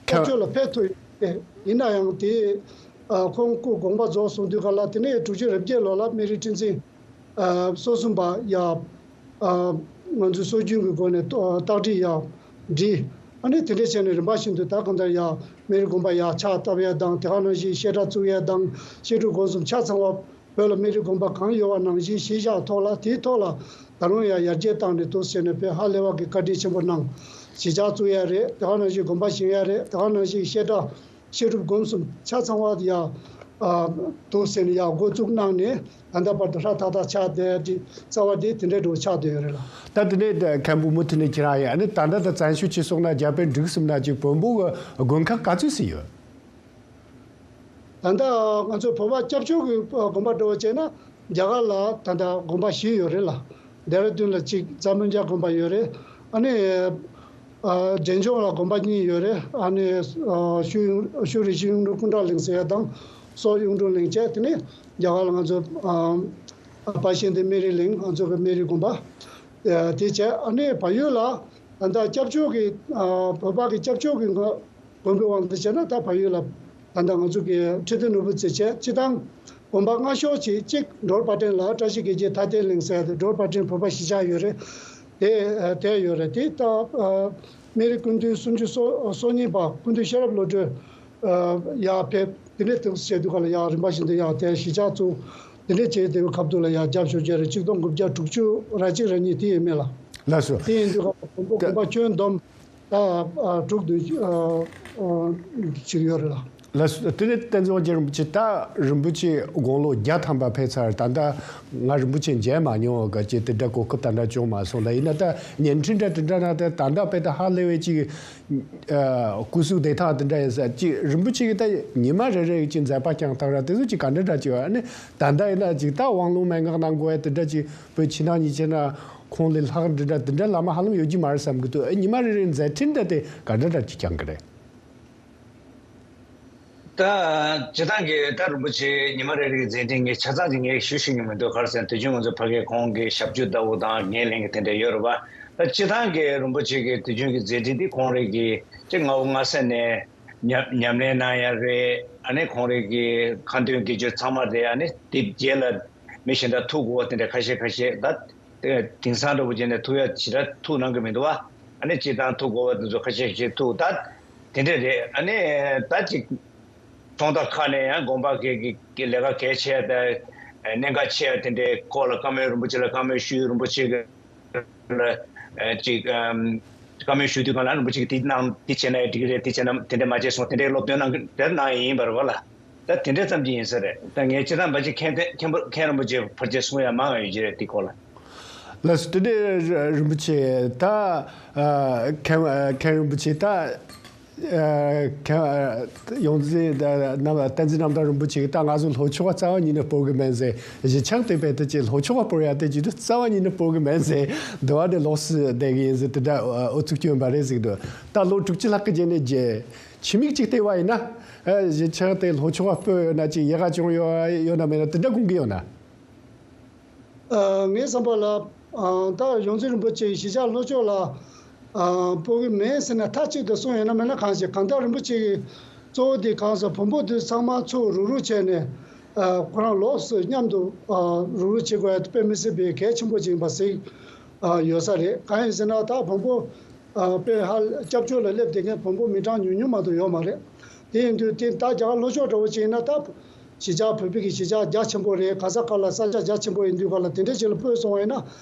སྐྱབས་བཅོལ་ལ་ཕེབས་ཐུབ་ཡོད་དེ། ཡིན་ན་ཡང་དེ་ཨ་ཁོང་སྐུ་དགོངས་པ་རྫོགས་སོང་དུས་ག་ལ། དེ་ནས་དྲུག་ཅུ་རེ་བརྒྱད་ལོ་ལ་སྨན་རི་ཁྲི་འཛིན་ཨ་སོ་གསུམ་པ་ཡ་ཨ་ང་ཚོའི་སྲོལ་རྒྱུན་གྱི་སྒོ་ནས་ཏོ་རྟགས་སྒྲིག་ཡ་བསྒྲིགས། ཨ་ནི་དེ་འདྲས་བྱས་ནས་རིམ་པ་བཞིན་དུ་ད་གང་ལྟར་ཡ་སྨན་རི་དགོན་པ་ཡ་ཕྱག་བཏབ་ཡ་དང་། དེ་ག་ནང་བཞིན་བཤད་གྲྭ་བཙུགས་ཡ་དང་། བཤད་སྒྲུབ་སྒོམ་གསུམ་ཆ་ཚང་བ་བོད་ལ་སྨན་རི་དགོན་པ་གང་ཡོད་པ་ནང་བཞིན་གཞིས་ཆགས་ཐོག་ལ། དེའི་ཐོག་ལ་ད་རུང་ཡང་ཡར་རྒྱས་བཏང་ནས་འདུག་ཟེར་ནས་དཔེ་ཧ་ལས་པ་གི་བཀའ་དྲིན་ཆེན་པོ་གནང་། གཞིས་ཆགས་བཙུགས་ཡ་རེད། དེ་ག་ནང་བཞིན་དགོན་པ་བཞེངས་ཡ་རེད། དེ་ག་ནང་བཞིན་བཤད་གྲྭ་བཤད་སྒྲུབ་སྒོམ་གསུམ་ཆ་ཚང་བ་ཡ་ཨ་འདུག་ཟེར་ནས་ཡ་འགོ་བཙུགས་གནང་ནས་ད་ལྟ་བར་དུ་ཧྲ་ཐག་ཐག་ཆགས་བསྡད་ཀྱི་རྩ་བ་དེ་དེ་འདྲའི་འགྲོ་ཆགས་བསྡད་ཡོད་རེད་ལ། ད་དེ་ནས་མཁན་པོ་མུ་མཐུད་ནས་ཁྱེད་རང་ཡང་ཨ་ནི་ད་ལྟ་ད་བཙན་བྱོལ་སྤྱི་ཚོགས་ནང་རྒྱ་བལ་འབྲུག་གསུམ་ནང་ཅིག་བོན་པོ་གི་དགོན་ཁག་ག་ཚོད་ཙམ་ཡོད། ད་ལྟ་ང་ཚོ་བོད་པ་སྐྱབས་བཅོལ་གྱི་དགོན་པ་འདྲ་བོ་བྱས་ན་རྒྱ་གར་ལ་ད་ལྟ་དགོན་པ་བཞི་ཡོད་རེད་ལ། ལྡེ་ར་ལྡུན་ལ་གཅིག་རྩ་མོན་བྱ་དགོན་པ་ཡོད་རེད། ཨ་ནི་ཨ་འབྲས་ལྗོངས་ལ་དགོན་པ་གཉིས་ཡོད་རེད། ཨ་ནི་ཨ་ཤུལ་ཤུལ་རི་ཆུ་གཡུང་དྲུང་སྐུ་འདྲ་གླིང་ཟེར་ཡ་དང་། སོག་གཡུང་དྲུང་གླིང་བྱས། དེ་ནས་རྒྱ་གར་ལ་ང་ཚོ་ཨ་དཔལ་གཤེན་བསྟན་སྨན་རིའི་གླིང་། ང་ཚོ་གི་སྨན་རིའི་དགོན་པ་དེ་བྱས། ཨ་ནི་བལ་ཡུལ་ལ་ད་ལྟ་སྐྱབས་བཅོལ་གྱི་ཨ་བོད་པ་གི་སྐྱབས་བཅོལ་གྱི་ང་དགོན་པའི་དབང་དུ་བྱས་ན་ད་བལ་ཡུལ་ལ་ད་ལྟ་ང་ཚོ་གི་ཁྲི་སྟེང་ནོར་བུ་རྩེ་བྱས། སྤྱིར་བཏང་དགོན་པ་སྔ་ཤོས་ཅིག་གཅིག་འབྲོག་པ་སྤྲིན་ལ་བཀྲ་ཤིས་རྒྱལ་གྱི་མཐའ་རྟེན་གླིང་ཟེར་ཡ་དེ། འབྲོག་པ་སྤྲིན་བོད་པ་གཞིས་ཆགས་ཡོད་རེད། དེ་དེ་ཡོད་རེད། དེ་ད་སྨན་རི་སྐུ་མདུན་སུམ་ཅུ་སོ་སོ་གཉིས་པ་སྐུ་མདུན་ཤེས་རབ་བློ་གྲོས་ཡར་ཕེབས། དེ་ནས་དུས་བྱས་དུས་ག་ལ་ཡར་རིམ་པ་བཞིན་དུ་ཡར་དེ་གཞིས་ཆགས་བཙུགས། དེ་འདྲས་བྱས་དེ་བའི་སྐབས་དུས་ལ་ཡར་རྒྱབ་ཤོར་རྒྱ་རེད། གཅིག་སྟོང་དགུ་བརྒྱ་དྲུག་ཅུ་རེ་གཅིག་རེ་གཉིས་དེ་ཡིན་མེད་ལ། ལགས་སོ། དེ་ཡིན་དུས་ག་ལ་བོན་པོ་དགོན་པ་ཁྱོན་བསྡོམས་ད་ཨ་དྲུག་ཏུ་ཨ་ཨ་ཅིག་ཡོད་རེད་ལ། ལགས་སོ། དེ་ནས་བསྟན་འཛིན་དབང་རྒྱལ་རིན་པོ་ཆེ། ད་རིན་པོ་ཆེ་དགུང་ལོ་བརྒྱ་ཐམ་པ་ཕེབས་ཚར། ད་ལྟ་ང་རིན་པོ་ཆེ་མཇལ་མ་མྱོང་བ་ག་ཅིག་དེ་འདྲ་གོ་སྐབས་ད་ལྟ་བྱུང་མ་སོང་ལ། ཡིན་ན་ད་བརྙན་འཕྲིན་འདྲ་དེ་འདྲ་ནང་དེ་ད་ལྟ་དཔེ་ད་ཧ་ལས་པའི་ཅིག་སྐུ་གཟུགས་བདེ་ཐང་དེ་འདྲ་ཡིན་ས་ཅིག་རིན་པོ་ཆེ་གི་ད་ཉི་མ་རེ་རེ་གི་ཅིག་མཛད་པ་བསྐྱངས་སྟངས་ར་དེ་ཚོ་ཅིག་ག་འདྲ་འདྲ་ཅིག་ཨ་ནི་ད་ལྟ་ཡིན་ན་ཅིག་ད་དབང་ལུང་མན་ངག་གནང་དགོས་ཡ་དེ་འདྲ་ཅིག་བོད་ཕྱི་ནང་གཉིས་ཆ་ན་ཁོང་ལས་ལྷག་འདི་འདྲ་དེ་འདྲ་བླ་མ་ཧ་ལམ་ཡོད་རྒྱུ་མ་རེད་བསམ་གི་འདུག་ཨ་ཉི་མ་རེ་རེ་མཛད་འཕྲིན་འདྲ་དེ་ག་འདྲ་འདྲ་ཅིག་བསྐྱངས་གི་རེད། ད་སྤྱི་བཏང་གི་ད་རིན་པོ་ཆེ་ཉི་མ་རེ་རེའི་མཛད་འཕྲིན་ངས་ཆ་ཚང་ཅིག་ངས་ཞུ་ཤེས་ཀྱི་མི་འདུག་ག་རེ་ཟེར་ན་དུས་རྒྱུན་ང་ཚོ་ཕ་གིའི་ཁོང་གི་ཞབས་ཕྱི་ལྟ་བུ་དང་འགན་ལེན་གྱི་དེ་འདྲ་ཡོད་རེད་པ། ད་སྤྱི་བཏང་གི་རིན་པོ་ཆེ་གི་དུས་རྒྱུན་གྱི་མཛད་འཕྲིན་འདི་ཁོང་རང་གི་ཅིག་སྔ་བོ་སྔ་ས་ནས་ཉམས་ཉམས་ལེན་གནང་ཡ་རེད། ཨ་ནི་ཁོང་རང་གི་ཁ་འདོན་དགེ་སྦྱོར་ཚང་མ་རེད། ཨ་ནི་དེ་རྗེས་ལ་མི་གཞན་དག་ཐུག་དགོས་པ་དེ་འདྲ་ཁ་ཤས་ཁ་ཤས་ད། དེ་དེང་སང་འདྲ་པོ་བྱས་ནས་ཐུག་ཡ་ཞེ་དྲག་ཐུག་གནང་གི་མི་འདུག་བ། ཨ་ནི་སྤྱིར་བཏང་ཐུག་དགོས་པ་དེ་ཚོ་ཁ་ཤས་ཤིག་ཐུག་ད། དེ་འདྲས་རེད། ཨ་ནི་ད་ཅིག་ཚོང་རྟགས་ཁག་ནས་ཡང་དགོན་པ་གི་གི་གི་ལས་ཀ་གལ་ཆེ་ཡ་ད་གནད་འགག་ཆེ་ཡ་དེ་འདྲའི་སྐོར་ལ་བཀའ་མོལ་རིན་པོ་ཆེ་ལ་བཀའ་མོལ་ཞུས། རིན་པོ་ཆེ་གི་ལ་ཅིག་བཀའ་མོལ་ཞུ་དུས་གང་ལ་རིན་པོ་ཆེ་གི་དེ་གནང་དེ་བྱས་ན་འགྲིག་གི་རེད། དེ་བྱས་ན་དེ་འདྲས་མ་བྱས་སོང་། དེ་འདྲའི་སློབ་སྟོན་གནང་གི་དེར་གནང་ཡ་ཡིན་པ་རེད་བ་ལ། ད་དེ་འདྲ་ཙམ་གྱི་ཡིན་ས་རེད། ད་ངས་སྤྱིར་བཏང་ཕལ་ཆེར་མཁན་མཁན་པོ་མཁན་རིན་པོ་ཆེ་ཕལ་ཆེར་གསུང་ཡ་མང་བ་ཡོད་ཀྱི་རེད་དེ་སྐོར་ལ། ལགས་སོ། དེ་འདྲའི་རིན་པོ་ཆེ་ད་མཁན་མཁན་རིན་པོ་ཆེ་ད་ཡོངས་འཛིན་རྣམ་བསྟན་འཛིན་རྣམ་དག་རིན་པོ་ཆེ་གིས་ད་ང་ཚོ་ལྷོ་ཕྱོགས་པ་རྩ་བ་ཉིད་ནས་སྤོར་གི་མེད་ཟེར། གཞིས་ཆགས་དེ་བས་ད་ཅིག་ལྷོ་ཕྱོགས་པ་སྤོར་ཡ་དེ་ཅིག་ཏུ་རྩ་བ་ཉིད་ནས་སྤོར་གི་མེད་ཟེར། འདི་བ་དེ་ལོགས་སུ་བསྡད་གི་ཡིན་ཟེར་དེ་འདྲ་ཨུ་ཚུགས་སྐྱོན་པ་རེད་ཟེར་གི་འདུག་ད་ལོ་དྲུག་ཅུ་ལྷག་གི་རྗེས་ནས་རྗེས། ཕྱི་མིག་ཅིག་བལྟས་པ་ཡིན་ན། ཨ་གཞིས་ཆགས་དེ་ལྷོ་ཕྱོགས་པ་སྤོས་ཡོད་ན་ཅིག་ཡག་ག་བྱུང་ཡོད་ཡོད་ན་མེད་ན་དེ་འདྲ་དགོངས་ཀྱི་ཡོད་ན། ཨ་ངའི་བསམ་པ་ལ་ཨ་ད་ཡོངས་འཛིན་རིན་པོ་ཆེ་གཞིས་ཆགས་ལྷོ་ཕྱོགས་ལ་ཨ་སྤོ་གི་མེད་ཟེར་ན་མཐའ་གཅིག་ཏུ་གསུངས་ཡོད་ན་མེད་ན་གང་ཞིག་གང་ལྟར་རིན་པོ་ཆེ་གི་གཙོ་བོ་དེ་གང་ཟེར་བོན་པོ་དེ་ཚང་མ་ཚུར་རུག་རུག་བྱས་ནས་ཨ་ཁོ་རང་ལོགས་སུ་མཉམ་དུ་ཨ་རུག་རུག་བྱེད་དགོས་ཡ་དེ་དཔེ་མི་སྲིད་པའི་གལ་ཆེན་པོ་ཅིག་ཡིན་པ་གཟིགས་ཨ་ཡོད་ས་རེད། གང་ཡིན་ཟེར་ན་ད་བོན་པོ། ཨ་དཔེ་ཧ་སྐྱབས་བཅོལ་ལ་སླེབས་བསྡད་མཁན་བོན་པོ་མི་གྲངས་ཉུང་ཉུང་མ་གཏོགས་ཡོད་མ་རེད། དེ་ཡིན་དུས་དེ་ད་རྒྱ་གར་ལྷོ་ཕྱོགས་འདྲ་བོ་ཅིག་ཡིན་ན་ད་གཞིས་ཆགས་བོད་པའི་གི་གཞིས་ཆགས་རྒྱ་ཆེན་པོ་རེད། ག་ས་ག་ལ་ས་ཆ་རྒྱ་ཆེན་པོ་ཡིན་དུས་ག་ལ་དེ་འདྲས་ཅིག་ལ་སྤོས་སོང་བ་ཡིན་ན་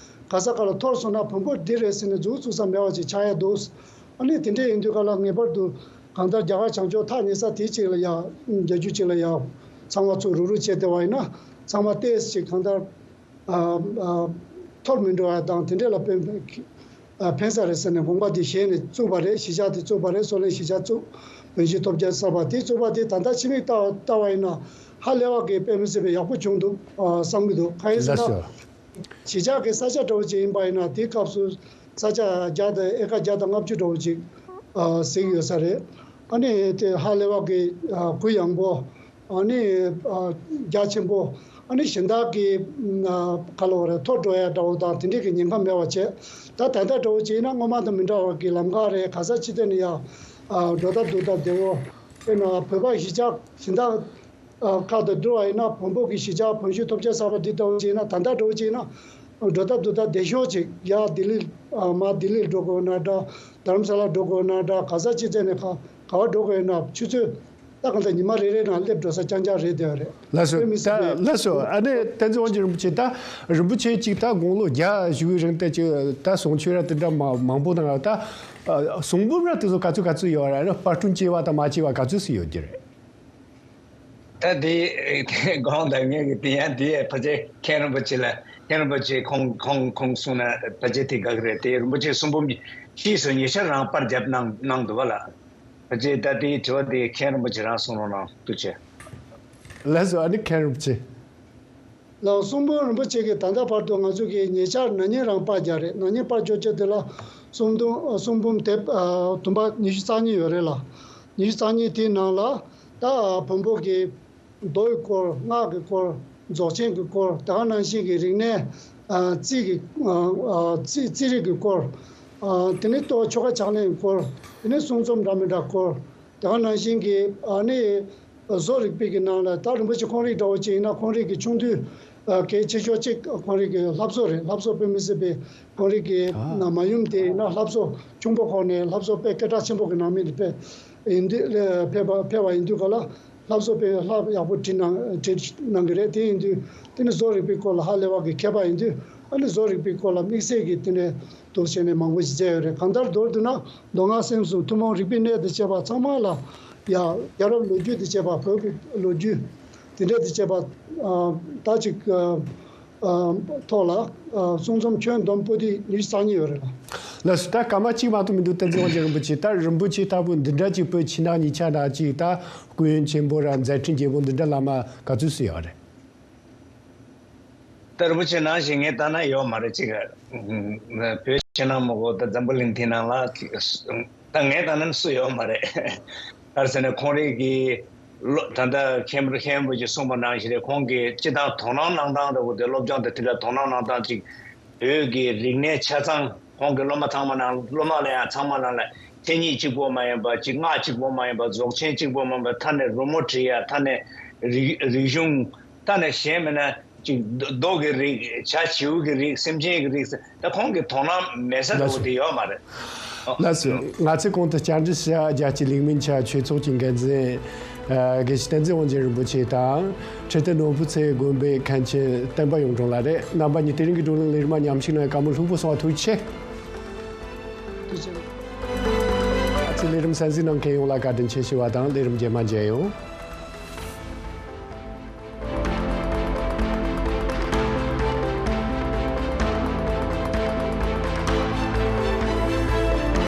ག་ས་ག་ལ་འཐོར་སོང་ན་བོན་པོ་འདི་རེད་ཟེར་ནས་མཛུབ་བཙུགས་ས་མེད་པ་ཅིག་ཆགས་ཡ་འདུག་ཨ་ནི་དེ་འདྲས་ཡིན་དུས་ག་ལ་ངེས་པར་དུ་གང་ལྟར་རྒྱ་གར་བྱང་ཕྱོགས་ཐག་ཉེ་ས་དེ་ཅིག་ལ་ཡ་རྒྱ་རྒྱུ་ཅིག་ལ་ཡ་ཚང་མ་ཚུར་རུག་རུག་བྱས་བསྡད་པ་ཡིན་ན་ཚང་མ་ཏོག་ཙམ་ཅིག་གང་ལྟར། ཨ་ཨ་འཐོར་མི་འགྲོ་བ་དང་དེ་འདྲས་ལ་ཕན་ཨ་ཕན་ས་རེད་ཟེར་ནས་དགོངས་པ་དེ་བཞེས་ནས་བཙུགས་པ་རེད། གཞིས་ཆགས་དེ་བཙུགས་པ་རེད། བསམ་བློའི་གཞིས་ཆགས་བཙུགས། བོན་གཞིས་ཐོབ་རྒྱལ་གསར་པ་དེ་བཙུགས་པ་དེ་ད་ལྟ་ཕྱི་མིག་ལྟ་ལྟ་བ་ཡིན་ན་ཧ་ལས་པ་གི་དཔེ་མི་སྲིད་པའི་ཡག་པོ་བྱུང་འདུག་ཨ་བསམ་གི་འདུག་གང་ཡིན་ཟེར་ན། ལགས་སོ། གཞིས་ཆགས་ཀྱི་ས་ཆ་འདྲ་བོ་ཅིག་ཡིན་པ་ཡིན་ན་དེའི་སྐབས་སུ་ས་ཆ་བརྒྱ་དང་ཨེ་ཀར་བརྒྱ་དང་ལྔ་བཅུ་འདྲ་བོ་ཅིག་ཨ་གཟིགས་ཡོད་ས་རེད། ཨ་ནི་དེ་ཧ་ལས་པ་གི་ཨ་གུ་ཡངས་པོ། ཨ་ནི་ཨ་རྒྱ་ཆེན་པོ། ཨ་ནི་གཞན་དག་གི་ཨ་ག་ལ་བ་རེད་འཐོར་འགྲོ་ཡ་འདྲ་བོ་དང་དེ་འདྲས་ཀྱི་ཉེན་ཁ་མེད་པ་བྱས། ད་ད་ལྟ་འདྲ་བོ་བྱས་ན་སྔོན་མ་དང་མི་འདྲ་བ་གི་ལམ་ཁ་རེད། ག་ས་ཅི་ཐད་ནས་ཡ་ཨ་འགྲོ་སྟབས་འདུག་སྟབས་བདེ་བོ། དཔེར་ན་བོད་པ་གཞིས་ཆགས་གཞན་དག་ཨ་ཁག་ཏུ་བསྡུར་བ་ཡིན་ན་བོན་པོ་གི་གཞིས་ཆགས་བོན་གཞིས་ཐོབ་རྒྱལ་གསར་པ་འདི་ལྟ་བུ་བྱས་ན་ད་ལྟ་འདྲ་བོ་བྱས་ན་འགྲོ་སྟབས་འདུག་སྟབས་བདེ་ཤོས་ཅིག་ཡ་ལྡི་ལི་ཨ་མར་ལྡི་ལིར་འགྲོ་དགོས་ན་འདྲ། རྡ་རམ་ས་ལར་འགྲོ་དགོས་ན་འདྲ། ག་ས་ཅི་ཐད་ནས་ག་ག་བར་འགྲོ་དགོས་ཡོད་ན་ཆུ་ཚོད། ད་གང་ལྟར་ཉི་མ་རེ་རེ་ནང་སླེབས་འགྲོ་ས་རྐྱང་རྐྱང་རེད་བསྡད་པ་རེད། ལགས་སོ། དཔེ་མི་སྲིད་པའི། ད་ལགས་སོ། ཨ་ནི་བསྟན་འཛིན་དབང་རྒྱལ་རིན་པོ་ཆེ་ད་རིན་པོ་ཆེ་གཅིག་ད་དགུང་ལོ་བརྒྱ་བཞུགས་པའི་རིང་དེ་ཅིག་ད་གསུང་ཆོས་ར་དེ་འདྲ་མང་མང་པོ་གནང་ད་གསུང་འབུམ་ར་དེ་ཚོ་ག་ཚོད་ག་ཚོད་ཡོད་ར། ཨ་ནི་དཔར་སྐྲུན་བྱས་པ་དང་མ་བྱས་པ་ག་ཚོད་ཙམ་ཡོད་ཀྱི་རེད། ད་དེ་དགོངས་དག་ངེད་ཀྱི་དེ་ཡང་དེ་ཕལ་ཆེར་མཁན་རིན་པོ་ཆེ་ལ་མཁན་རིན་པོ་ཆེ་ཁོང་ཁོང་ཁོང་གསུངས་ན་ཕལ་ཆེར་དེ་དགའ་གི་རེད། དེ་རིན་པོ་ཆེ་གསུང་འབུམ་ཕྱིས་སུ་ཉེ་ཆར་རང་པར་བརྒྱབ་གནང་གནང་འདུག་བ་ལ། ད་ཅི་ད་དེའི་དྲི་བ་དེ་མཁན་རིན་པོ་ཆེ་རང་གསུང་རོགས་གནང་། ཐུགས་རྗེ་ཆེ། ལགས་སོ། ཨ་ནི་མཁན་རིན་པོ་ཆེ། ལགས། གསུང་འབུམ་རིན་པོ་ཆེ་གིས་ད་ལྟ་བར་དུ་ང་ཚོ་གིས་ཉེ་ཆར་ན་ནིང་རང་པར་རྒྱག་རེད། ན་ནིང་པར་བཅོ་བརྒྱད་དེ་ལ་གསུང་འབུམ་གསུང་འབུམ་དེབ་དུམ་པ་ཉི་ཤུ་རྩ་གཉིས་ཡོད་རེད་ལ། ཉི་ཤུ་རྩ་གཉིས་དེའི་ནང་ལ་ད་བོན་པོ་གི་མདོ་ཡི་སྐོར། སྔགས་ཀྱི་སྐོར། རྫོགས་ཆེན་གྱི་སྐོར། དེ་ག་ནང་བཞིན་གྱི་རིག་གནས། ཨ་རྩིས་ཀྱི། ཨ་རྩིས་རྩིས་རིག་གི་སྐོར། ཨ་དེ་ནས་ལྟོ་ཆོ་ག་ཕྱག་ལེན་གྱི་སྐོར། དེ་ནས་གསུང་རྩོམ་འདྲ་མི་འདྲ་སྐོར། དེ་ག་ནང་བཞིན་གྱི་ཨ་ནི་བཟོ་རིག་པའི་གི་ནང་ལ་ད་རིན་པོ་ཆེ་ཁོང་རིག་འདྲ་བོ་ཅིག་ཡིན་ན་ཁོང་རིག་གི་ཆུང་དུས་ཨ་གལ་ཆེ་ཤོས་གཅིག་ཁོང་རིག་གི་ལྷ་བཟོ་རེད། ལྷ་བཟོ་དཔེ་མི་སྲིད་པའི་ཁོང་རིག་གི་ཨ་ན་མ་ཡུམ་དེ་ཡིན་ན་ལྷ་བཟོ་ཆུང་པོ་ཁོག་ནས་ལྷ་བཟོ་དཔེ་སྐད་གྲགས་ཆེན་པོ་གི་ནང་མི་དེ་དཔེ་ཡིན་དུས་ཕེབས་པ་ཕེབས་པ་ཡིན་དུས་ག་ལ། ལྷ་བཟོ་དཔེ་ལྷ་ཡག་པོ་བྲིས་གནང་བྲིས་གནང་གི་རེད། དེ་ཡིན་དུས་དེ་ནི་བཟོ་རིག་པའི་སྐོར་ལ་ཧ་ལས་པ་གི་མཁས་པ་ཡིན་དུས་ཨ་ནི་བཟོ་རིག་པའི་སྐོར་ལ་དམིགས་བསལ་གྱི་དེ་ནས་འདུག་བྱས་ནས་མང་པོ་ཞིག་མཛད་ཡོད་རེད། གང་ལྟར་མདོར་བསྡུ་ན་མདོ་སྔགས་སེམས་གསུམ་ཐུན་མོང་རིག་པའི་གནས་དང་བཅས་པ་ཚང་མ་ལ་ ཡ། རྒྱལ་རབས་ལོ་རྒྱུས་དང་བཅས་པ། བོད་ཀྱི་ལོ་རྒྱུས་དེ་འདྲ་དང་བཅས་པ། ཨ། ད་ཅིག་ཨ། ཨ། ཐོག་ལ། ཨ། གསུང་རྩོམ་ཁྱོན་བསྡོམས་པོ་ཏི་ཉི་ཤུ་རྩ་གཉིས་ཡོད་རེད་ལ། ལགས་སོ། ད་སྐར་མ་གཅིག་མ་གཏོགས་མི་འདུག་བསྟན་འཛིན་དབང་ཆེན་རིན་པོ་ཆེ། ད་རིན་པོ་ཆེ་ལྟ་བུ་འདི་འདྲ་ཅིག་བོད་ཕྱི་ནང་གཉིས་ཆ་ན་ཅིག་ད་སྐུ་ཡོན་ཆེན་པོ་ར་མཛད་འཕྲིན་རྒྱས་པོ་འདི་འདྲ་བླ་མ་ག་ཚོད་སུ་ཡོད་རེད། ད་རིན་པོ་ཆེ་ནང་བཞིན་ངས་ལྟ་ན་ཡོད་མ་རེད། ཅིག་བོད་ཕྱི་ནང་མ་གཏོགས་ད་འཛམ་བུ་གླིང་འདི་ནང་ལ་ཅིག་ད་ངས་ལྟ་ན་སུ་ཡོད་མ་རེད། ག་རེ་ཟེར་ན་ཁོང་རང་གི་ལོ། ད་ལྟ་མཁན་པོ་མཁན་པོ་ཅིག་གསུངས་པ་ནང་བཞིན་རེད། ཁོང་གིས་སྤྱིར་བཏང་དོ་སྣང་གནང་སྟངས་འདྲ་པོ་དེ། སློབ་སྦྱོང་དང་དེ་འདྲ་དོ་སྣང་གནང་སྟངས་ཅིག་བོད་ཀྱི་རིག་གནས་ཆ་ཚང་ཁོང་གི་སློབ་མ་ཚང་མ་ནང་། སློབ་མ་ལ་ཡང་ཚང་མ་ནང་ལ་མཚན་ཉིད་གཅིག་པོ་མ་ཡིན་པ། ཅིག་སྔགས་གཅིག་པོ་མ་ཡིན་པ། རྫོགས་ཆེན་གཅིག་པོ་མ་ཡིན་པ། མཐའ་ནས་རོལ་མོ་བྲིས་ཡ། མཐའ་ནས་རིག་རིག་གཞུང་། མཐའ་ནས་གཞན་མིན་ན་ཅིག་རྡོ་རྡོ་གི་རིགས། བྱ་བྱིའུ་གི་རིགས། སེམས་ཅན་གྱི་རིགས། ད་ཁོང་གི་དོ་སྣང་མེད་ས་འདྲ་པོ་དེ་ཡོད་མ་རེད། ལགས་སོ། ང་ཚོས་གོང་དུ་བཅར་འདྲི་ཞུ་ཡ་རྒྱལ་སྤྱིའི་ལིག་མིན་ཆ་ཆོས་ཚོགས་ཀྱི་འགན་འཛིན། ཨ། དགེ་བཤེས་བསྟན་འཛིན་དབང་ཆེན་རིན་པོ་ཆེ་དང་། ཁྲི་སྟེང་ནོར་བུ་རྩེ་དགོན་པའི་མཁན་ཆེན་བསྟན་པ་གཡུང་དྲུང་ལགས་རེད། རྣམ་པ་གཉིས་དེ་རིང་གི་བགྲོ་གླེང་ལས་རིམ་མ་ཉམས་ཞིབ་གནང་བའི་བཀའ་མོལ་ལྷུག་པོ་གསུང་བ། ཐུགས་རྗེ་ཆེ། ཐུགས་རྗེ་ཆེ། ང་ཚོའི་ལས་རིམ་གསན་གཟིགས་གནང་མཁན་ཡོངས་ལ་བཀའ་དྲིན་ཆེ་ཞུ་བ་དང་། ལས་རིམ་རྗེས་མ་མཇལ་ཡོང་།